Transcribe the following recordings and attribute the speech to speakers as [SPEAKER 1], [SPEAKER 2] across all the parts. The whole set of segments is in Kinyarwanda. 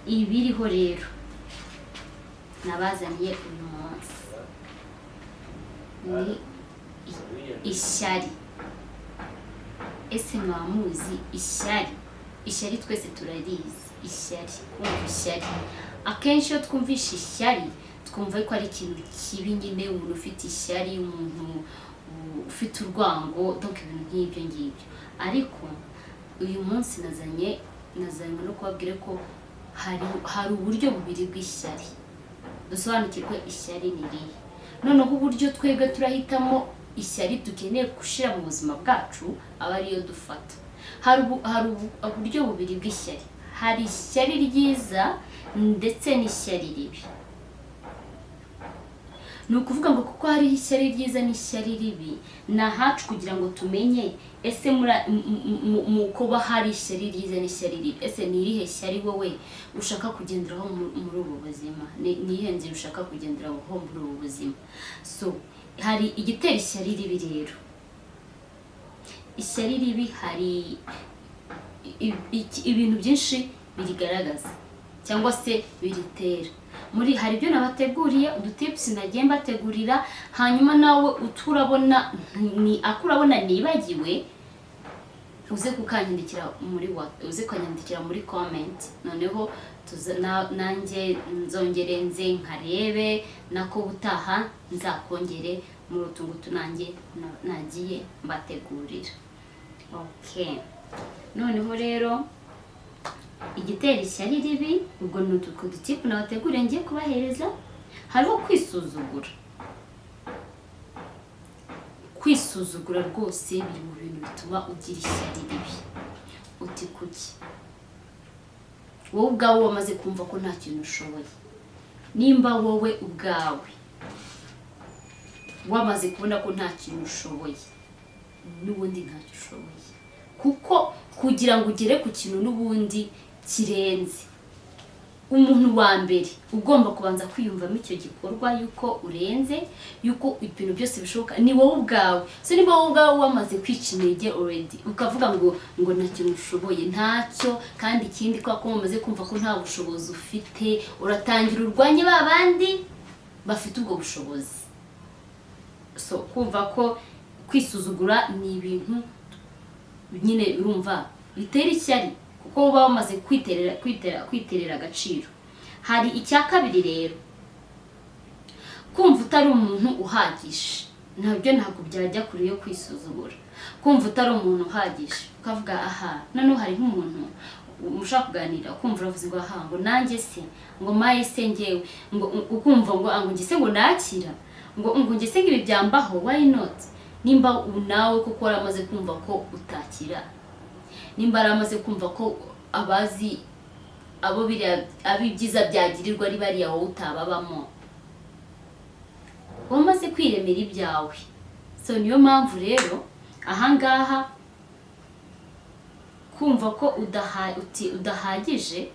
[SPEAKER 1] Ibiriho rero nabazaniye uyu munsi ni ishyari. Ese mwaba muzi ishyari? Ishyari twese turarizi. Ishyari, kumva ishyari, akenshi iyo twumvishe ishyari twumva ko ari ikintu kibi nyine, umuntu ufite ishyari, umuntu ufite urwango, donc ibintu nk'ibyo ngibyo. Ariko uyu munsi nazanywe no kubabwira ko hari uburyo bubiri bw'ishyari. Dusobanukirwe ishyari ni irihe, noneho uburyo twebwe turahitamo ishyari dukeneye gushyira mu buzima bwacu aba ariyo dufata. Hari uburyo bubiri bw'ishyari: hari ishyari ryiza ndetse n'ishyari ribi. Ni ukuvuga ngo kuko hariho ishyari ryiza n'ishyari ribi, ni ahacu kugira ngo tumenye ese mu kuba hari ishyari ryiza n'ishyari ribi, ese ni irihe shyari wowe ushaka kugenderaho muri ubu buzima? Ni iyihe nzira ushaka kugenderaho muri ubu buzima? So hari igitera ishyari ribi rero. Ishyari ribi hari ibintu byinshi birigaragaza cyangwa se biritera. Muri hari ibyo nabateguriye, udutips nagiye mbategurira, hanyuma nawe uturabona ni ako urabona nibagiwe, uze kukanyandikira muri comment, noneho nanjye nzongere nze nkarebe nako ubutaha nzakongere muri utu ngutu nanjye nagiye mbategurira. Okay, noneho rero igitera ishyari ribi, ubwo ni utu dutips nabateguriye ngiye kubahereza. Hariho kwisuzugura. Kwisuzugura rwose biri mu bintu bituma ugira ishyari ribi. Uti kuki? Wowe ubwawe wamaze kumva ko nta kintu ushoboye. Nimba wowe ubwawe wamaze kubona ko nta kintu ushoboye, n'ubundi ntacyo ushoboye, kuko kugira ngo ugere ku kintu n'ubundi kirenze, umuntu wa mbere ugomba kubanza kwiyumvamo icyo gikorwa yuko urenze, yuko ibintu byose bishoboka, ni wowe ubwawe. So niba wowe ubwawe wamaze kwica intege already, ukavuga ngo nta kintu ushoboye, ntacyo. Kandi ikindi, kubera ko wamaze kumva ko nta bushobozi ufite, uratangira urwanye ba bandi bafite ubwo bushobozi. So kumva ko kwisuzugura ni ibintu nyine urumva bitera ishyari, kuko uba wamaze kwiterera agaciro. Hari icya kabiri rero, kumva utari umuntu uhagije. Nabyo ntabwo byajya kure yo kwisuzugura. Kumva utari umuntu uhagije, ukavuga aha, noneho hari nk'umuntu mushaka kuganira, ukumva uravuze ngo aha, ngo nanjye se, ngo maye se ngewe, ngo ukumva ngo ah, ngo njye se, ngo nakira, ngo njye se, ngo ibi byambaho? Why not? Nimba nawe kuko waramaze kumva ko utakira, nimba waramaze kumva ko abazi abo biriya abo ibyiza byagirirwa ari bariya, wowe utababamo, wamaze kwiremera ibyawe. So niyo mpamvu rero ahangaha kumva ko udahagije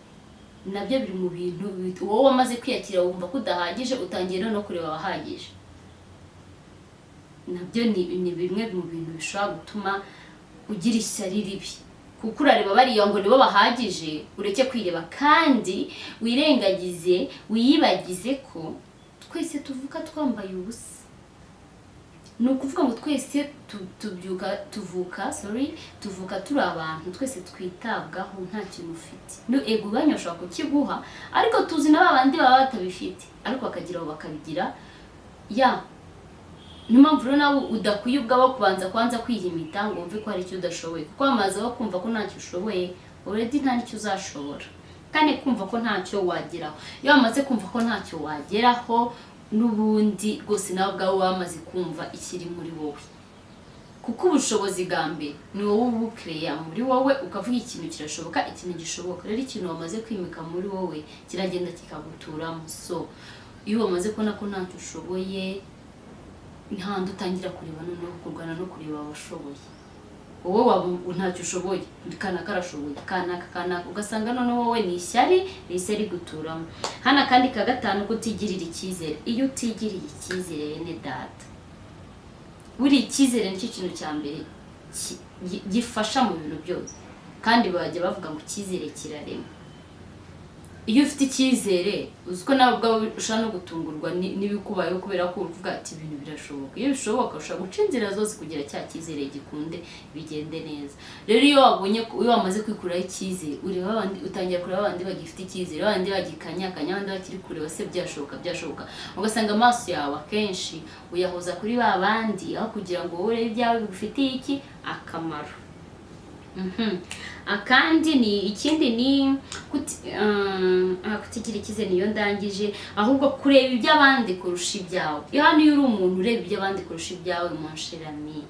[SPEAKER 1] nabyo biri mu bintu wowe wamaze kwiyakira, wumva ko udahagije, utangiye no kureba abahagije. Nabyo ni bimwe mu bintu bishobora gutuma ugira ishyari ribi, kuko urareba bariya ngo nibo bahagije, ureke kwireba kandi wirengagize, wiyibagize ko twese tuvuka twambaye ubusa. Ni ukuvuga ngo twese tubyuka tuvuka, sorry, tuvuka turi abantu twese twitabwaho nta kintu ufite. No ego, banyu bashobora kukiguha, ariko tuzi na ba bandi baba batabifite ariko bakagira aho bakabigira ya. Niyo mpamvu rero nawe udakwiye ubwawe kubanza kwanza kwilimita ngo wumve ko hari icyo udashoboye, kuko wamaze wo kumva ko ntacyo ushoboye already, nta n'icyo uzashobora. Kandi kumva ko ntacyo wageraho, iyo wamaze kumva ko ntacyo wageraho, n'ubundi rwose nawe ubwawe wamaze kumva ikiri muri wowe, kuko ubushobozi bwa mbere ni wowe ubukereya muri wowe, ukavuga ikintu kirashoboka, ikintu gishoboka. Rero ikintu wamaze kwimika muri wowe kiragenda kikaguturamo. So iyo wamaze kubona ko ntacyo ushoboye, ntahandi utangira kureba noneho kurwana no kureba abashoboye. Wowe waba ntacyo ushoboye, kanaka arashoboye, kanaka, kanaka, ugasanga noneho wowe ni ishyari rihise riguturamo. Hano akandi ka gatanu, kutigirira icyizere. Iyo utigiriye icyizere, bene data, buriya icyizere nicyo kintu cya mbere gifasha mu bintu byose. Kandi bajya bavuga ngo icyizere kirarema. Iyo ufite icyizere, uzi ko nawe ubwawe ushobora no gutungurwa n'ibikubayeho, kubera ko uvuga ati ibintu birashoboka. Iyo bishoboka, ushobora guca inzira zose kugira cya cyizere gikunde bigende neza. Rero iyo wabonye iyo wamaze kwikuraho icyizere, ureba abandi, utangira kureba abandi bagifite icyizere, abandi bagikanyakanya, abandi bakiri kureba se byashoboka, byashoboka, ugasanga amaso yawe akenshi uyahoza kuri ba bandi aho kugira ngo wowe urebe ibyawe bigufitiye iki akamaro. Akandi ni ikindi ni kutigira icyizere, niyo ndangije, ahubwo kureba iby'abandi kurusha ibyawe. Iyo hano iyo uri umuntu ureba iby'abandi kurusha ibyawe, mon cher ami,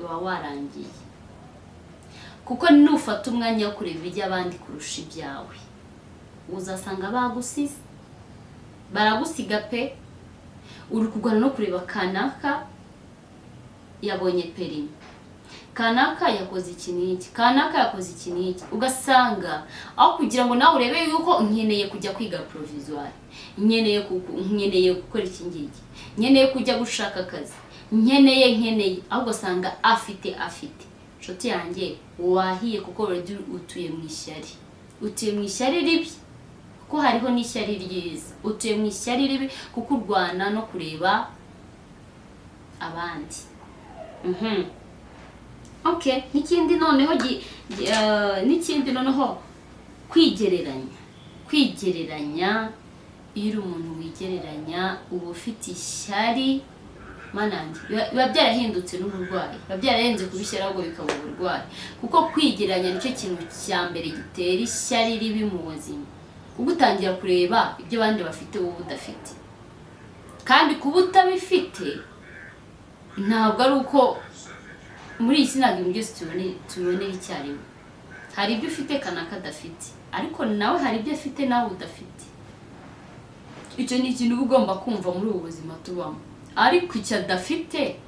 [SPEAKER 1] uba warangiye, kuko nufata umwanya wo kureba iby'abandi kurusha ibyawe, uzasanga bagusize, baragusiga pe. Uri kurwana no kureba kanaka yabonye permis, kanaka yakoze iki n'iki, kanaka yakoze iki n'iki, ugasanga aho kugira ngo nawe urebe yuko nkeneye kujya kwiga provisoire, nkeneye gukora iki ngiki, nkeneye kujya gushaka akazi, nkeneye, ahubwo usanga afite inshuti yanjye, wahiye, kuko already utuye mu ishyari, utuye mu ishyari ribi, kuko hariho n'ishyari ryiza. Utuye mu ishyari ribi kuko urwana no kureba abandi. Okay, n'ikindi noneho kwigereranya. Kwigereranya, iyo uri umuntu wigereranya, uba ufite ishyari manange, biba byarahindutse n'uburwayi, biba byararenze kuba ishyari ahubwo bikaba uburwayi, kuko kwigereranya nicyo kintu cya mbere gitera ishyari ribi mu buzima, kuko utangira kureba ibyo abandi bafite wowe udafite. Kandi kuba utabifite ntabwo ari uko muri iyi si ntabwo ibintu byose tubonera icyarimwe. Hari ibyo ufite kanaka adafite, ariko nawe hari ibyo afite nawe udafite. Icyo ni ikintu uba ugomba kumva muri ubu buzima tubamo. Ariko icyo adafite,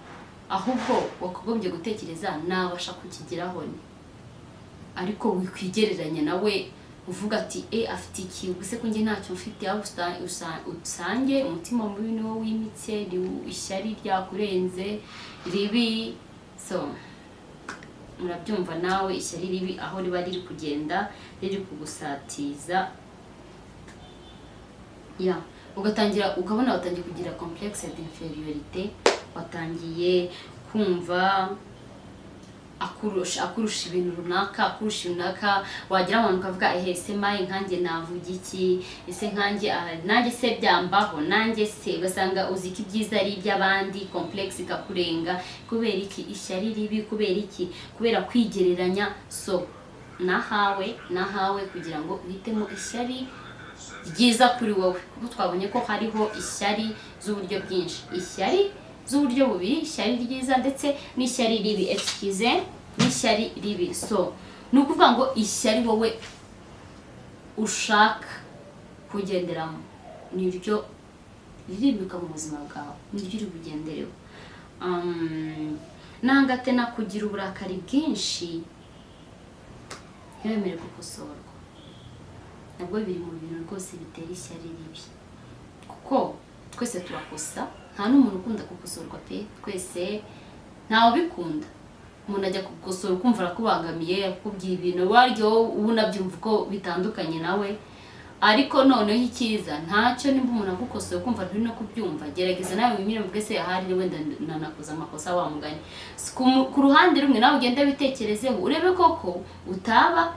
[SPEAKER 1] ahubwo wakagombye gutekereza nabasha kukigeraho ni ariko wikwigereranya nawe uvuga ati e afite iki, ubwo se ko njye ntacyo mfite? Aho usange umutima mubi niwo wimitse, ni ishyari ryakurenze ribi. So murabyumva nawe, ishyari ribi aho riba riri kugenda riri kugusatiza, ya ugatangira ukabona watangiye kugira complexe d'infériorité, watangiye kumva akurusha ibintu runaka, akurusha ibintu runaka. Wagira abantu ukavuga: ehe, ese maye nkanjye navuga iki? Ese nkanjye, ah, nanjye se byambaho? Nanjye se? Ugasanga uzi ko ibyiza ari iby'abandi, complexe ikakurenga. Kubera iki? Ishyari ribi. Kubera iki? Kubera kwigereranya. So nahawe kugira ngo uhitemo ishyari ryiza kuri wowe, kuko twabonye ko hariho ishyari z'uburyo bwinshi, ishyari z'uburyo bubiri: ishyari ryiza ndetse n'ishyari ribi, excuse, n'ishyari ribi. So ni ukuvuga ngo ishyari wowe ushaka kugenderamo niryo ririmbuka mu buzima bwawe, niryo uri bugendereho. Nangate na kugira uburakari bwinshi, ntiwemere gukosorwa, nabwo biri mu bintu rwose bitera ishyari ribi, kuko twese turakosa, nta n'umuntu ukunda gukosorwa pe. Twese ntawe ubikunda. Umuntu ajya kugukosora ukumva arakubangamiye, akubwiye ibintu waryo wowe uba unabyumva uko bitandukanye nawe. Ariko noneho icyiza ntacyo, nimba umuntu agukosoye ukumva nturi no kubyumva, gerageza nawe winyure, mvuge se ahari wenda nanakoze amakosa, wa mugani. Ku ruhande rumwe nawe ugende witekerezeho, urebe koko utaba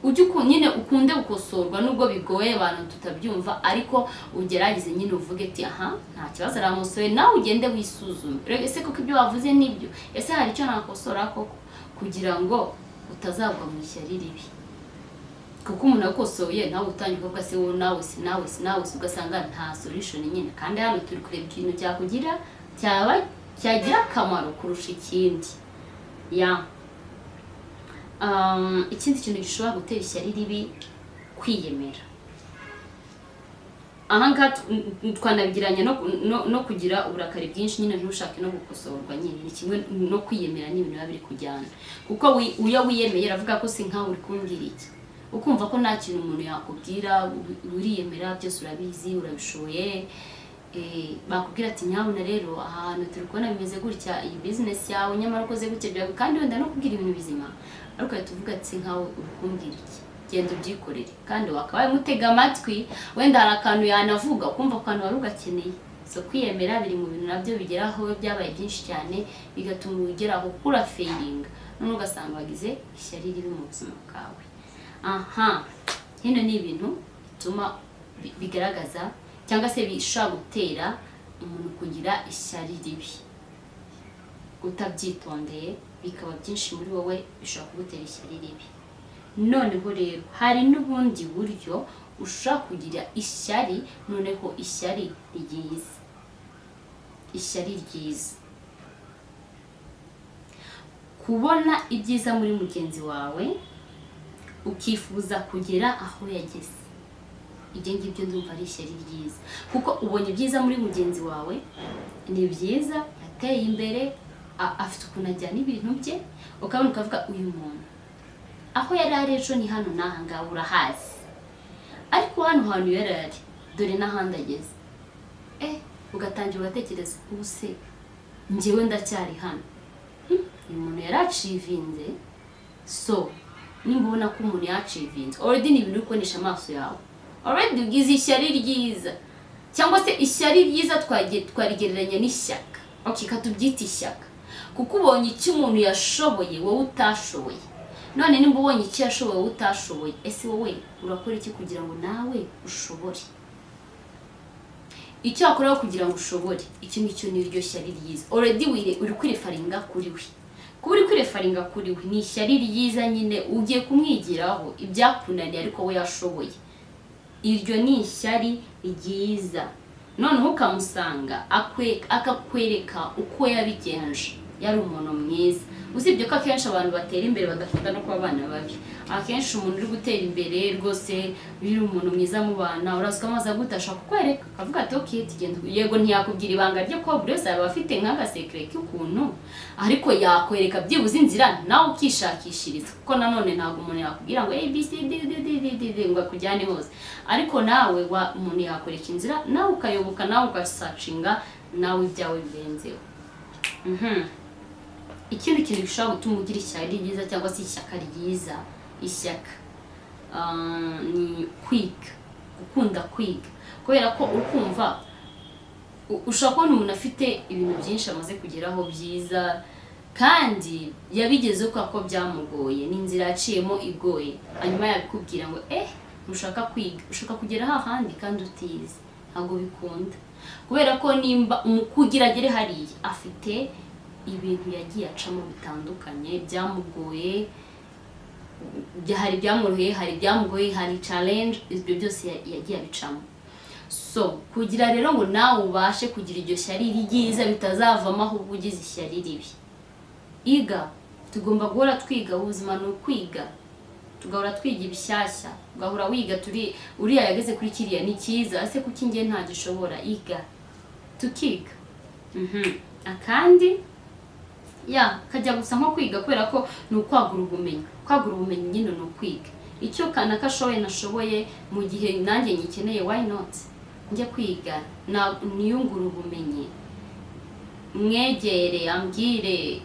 [SPEAKER 1] ujye nyine ukunde gukosorwa, nubwo bigoye abantu tutabyumva, ariko ugerageze nyine uvuge ati aha nta kibazo, aramusoye. Nawe ugende wisuzume, urebe ese koko ibyo wavuze nibyo? Ese hari icyo nakosora koko? Kugira ngo utazagwa mu ishyari ribi, kuko umuntu akosoye nawe utangiye kuvuga se wowe nawe si nawe si nawe si, ugasanga nta solution nyine. Kandi hano turi kureba ikintu cyakugira cyaba cyagira akamaro kurusha ikindi. Ya ikindi kintu gishobora gutera ishyari ribi, kwiyemera. Aha ngaha twanabigiranya no kugira uburakari bwinshi nyine, ntushake no gukosorwa nyine, ni kimwe no kwiyemera, ni ibintu biba biri kujyana, kuko iyo wiyemeye uravuga ko si nkawe uri kumbwira iki, ukumva ko nta kintu umuntu yakubwira, uriyemera, byose urabizi, urabishoboye. Bakubwira ati nyabuna rero aha hantu turi kubona bimeze gutya, iyi business yawe nyamara ukoze gutya byawe, kandi wenda no kubwira ibintu bizima, ariko uhita uvuga ati nkawe uri kumbwira iki? Genda ubyikorere. Kandi wakabaye mutega amatwi, wenda hari akantu yanavuga ukumva ako kantu wari ugakeneye. So kwiyemera biri mu bintu nabyo bigeraho byabaye byinshi cyane, bigatuma ugeraho urafailinga, none ugasanga wagize ishyari ribi mu buzima bwawe. Aha hino ni ibintu bituma bigaragaza cyangwa se bishobora gutera umuntu kugira ishyari ribi. Utabyitondeye bikaba byinshi muri wowe, bishobora kugutera ishyari ribi. Noneho rero hari n'ubundi buryo ushobora kugira ishyari, noneho ishyari ryiza. Ishyari ryiza, kubona ibyiza muri mugenzi wawe, ukifuza kugera aho yageze. Ibyo ngibyo ndumva ari ishyari ryiza, kuko ubonye ibyiza muri mugenzi wawe, ni byiza, yateye imbere, afite ukuntu ajyana ibintu bye, ukabona ukavuga: "Uyu muntu aho yari ari ejo ni hano n'aha ngaha urahazi, ariko hano hantu yari ari dore n'ahandi ageze." Ugatangira ugatekereza: "Ubu se njyewe ndacyari hano? Uyu muntu yarachievinze." So nimba ubona ko umuntu yachievinze already, ni ibintu uri kubonesha amaso yawe, already ugize ishyari ryiza. Cyangwa se ishyari ryiza twarigereranya n'ishyaka. Okay, katubyite ishyaka, kuko ubonye icyo umuntu yashoboye wowe utashoboye. None nimba ubonye icyo yashoboye wowe utashoboye, ese wowe urakora iki kugira ngo nawe ushobore? Icyo wakoraho kugira ngo ushobore, icyo ngicyo ni iryo shyari ryiza. Already uri kwireferringa kuri we. Kuba uri kwireferringa kuri we ni ishyari ryiza nyine, ugiye kumwigiraho ibyakunaniye ariko we yashoboye. Iryo ni ishyari ryiza. Noneho ukamusanga akakwereka uko yabigenje, yari umuntu mwiza. Usibye ko akenshi abantu batera imbere badakunda no kuba abana babi. Akenshi umuntu uri gutera imbere rwose, uri umuntu mwiza mu bana, uraza ukamubaza gute, ashobora kukwereka akavuga ati: "Ok, tugenda." Yego, ntiyakubwira ibanga rye, ko buri wese yaba afite nk'agasekere k'ukuntu, ariko yakwereka byibuze inzira nawe ukishakishiriza, kuko nanone ntabwo umuntu yakubwira ngo A B C D D D D D D ngo akujyane hose, ariko nawe umuntu yakwereka inzira, nawe ukayoboka, nawe ugasearchinga, nawe ibyawe birenzeho. Ikindi kintu gishobora gutuma ugira ishyari ryiza cyangwa se ishyaka ryiza, ishyaka, ni kwiga, gukunda kwiga. Kubera ko ukumva ushobora kubona umuntu afite ibintu byinshi amaze kugeraho byiza, kandi yabigezeho kubera ko byamugoye, ni inzira yaciyemo igoye. Hanyuma yabikubwira ngo: "Ntushaka kwiga, ushaka kugera hahandi kandi utize, ntabwo bikunda." Kubera ko nimba kugira agere hariya afite ibintu yagiye acamo bitandukanye byamugoye, hari ibyamworoheye, hari ibyamugoye, hari challenge, ibyo byose yagiye abicamo. So kugira rero ngo nawe ubashe kugira iryo shyari ryiza, bitazavamo ahubwo ugize ishyari ribi, iga. Tugomba guhora twiga. Ubuzima ni ukwiga, tugahora twiga ibishyashya, ugahora wiga. Turi uriya yageze kuri kiriya, ni cyiza, ese kuki njye ntagishobora? Iga, tukiga. Akandi ya kajya gusa nko kwiga, kubera ko ni ukwagura ubumenyi. Kwagura ubumenyi nyine ni ukwiga icyo kanaka ashoboye nashoboye, mu gihe nanjye nyikeneye. Why not njya kwiga niyungure ubumenyi, mwegere ambwire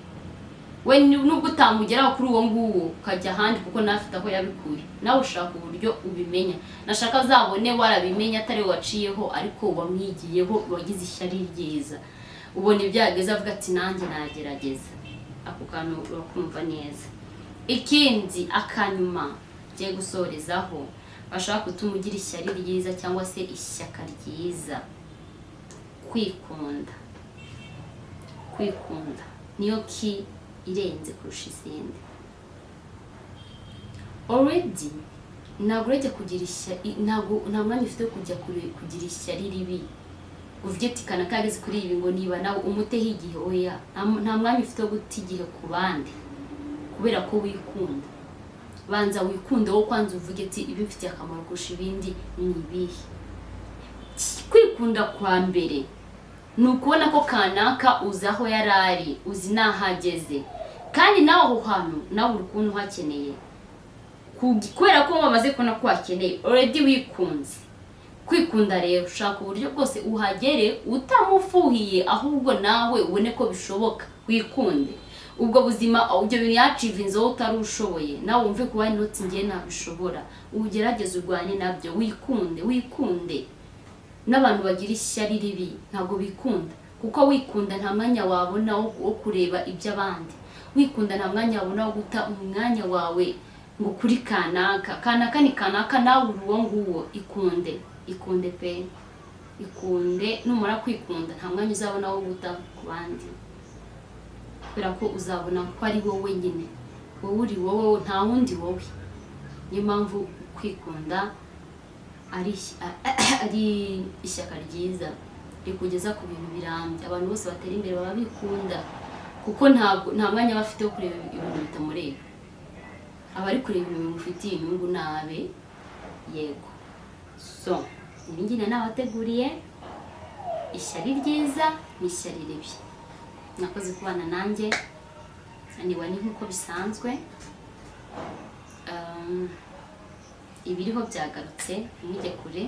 [SPEAKER 1] we? Nubwo utamugeraho kuri uwo nguwo, ukajya ahandi, kuko nawe afite aho yabikuye, nawe ushaka uburyo ubimenya. Nashaka azabone warabimenya, atari we waciyeho ariko wamwigiyeho, wagize ishyari ryiza, ubona ibyo yageze avuga ati: "Nanjye nagerageza." Ako kantu urakumva neza. Ikindi, akanyuma ngiye gusorezaho, bashaka gutuma ugira ishyari ryiza cyangwa se ishyaka ryiza: kwikunda. Kwikunda niyo key irenze kurusha izindi. Already ntabwo urajya kugira ishyari, ntabwo nta mwanya ufite wo kujya kugira ishyari ribi, uvuge ati: "Kanaka yageze kuri ibi," ngo niba nawe umuteho igihe. Oya, nta mwanya ufite wo guta igihe ku bandi, kubera ko wikunda. Banza wikunde wowe kwanza, uvuge ati: "Ibimfitiye akamaro kurusha ibindi ni ibihe?" Kwikunda kwa mbere ni ukubona ko kanaka uzi aho yari ari, uzi n'aho ageze, kandi nawe aho hantu nawe uri kubona uhakeneye. Kubera ko wamaze kubona ko wakeneye, already wikunze. Kwikunda rero, ushaka uburyo bwose uhagere utamufuhiye, ahubwo nawe ubone ko bishoboka, wikunde. Ubwo buzima, ibyo bintu yachievinze wowe utari ushoboye, nawe wumve ko why not, ngiye nabishobora. Ugerageze urwane nabyo, wikunde, wikunde. N'abantu bagira ishyari ribi ntabwo bikunda, kuko wikunda nta mwanya wabona wo kureba iby'abandi. Wikunda nta mwanya wabona wo guta umwanya wawe ngo kuri kanaka. Kanaka ni kanaka, nawe uri uwo nguwo. Ikunde, ikunde pe, ikunde. Numara kwikunda, nta mwanya uzabona wo guta ku bandi, kubera ko uzabona ko ari wowe nyine, wowe uri wowe, nta wundi wowe. Niyo mpamvu kwikunda ari ishyaka ryiza rikugeza ku bintu birambye. Abantu bose batera imbere baba bikunda, kuko ntabwo nta mwanya aba afite wo kureba ibintu bitamureba, aba ari kureba ibintu bimufitiye inyungu nabe. Yego, so ibi ngibi nabateguriye, ishyari ryiza n'ishyari ribi. Mwakoze kubana nanjye, niba ni nk'uko bisanzwe. Ibiriho byagarutse, ntimujye kure,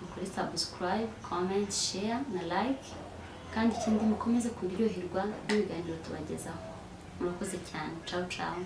[SPEAKER 1] mukore subscribe, comment, share na like, kandi ikindi mukomeze kuryoherwa n'ibiganiro tubagezaho. Murakoze cyane, ciao ciao.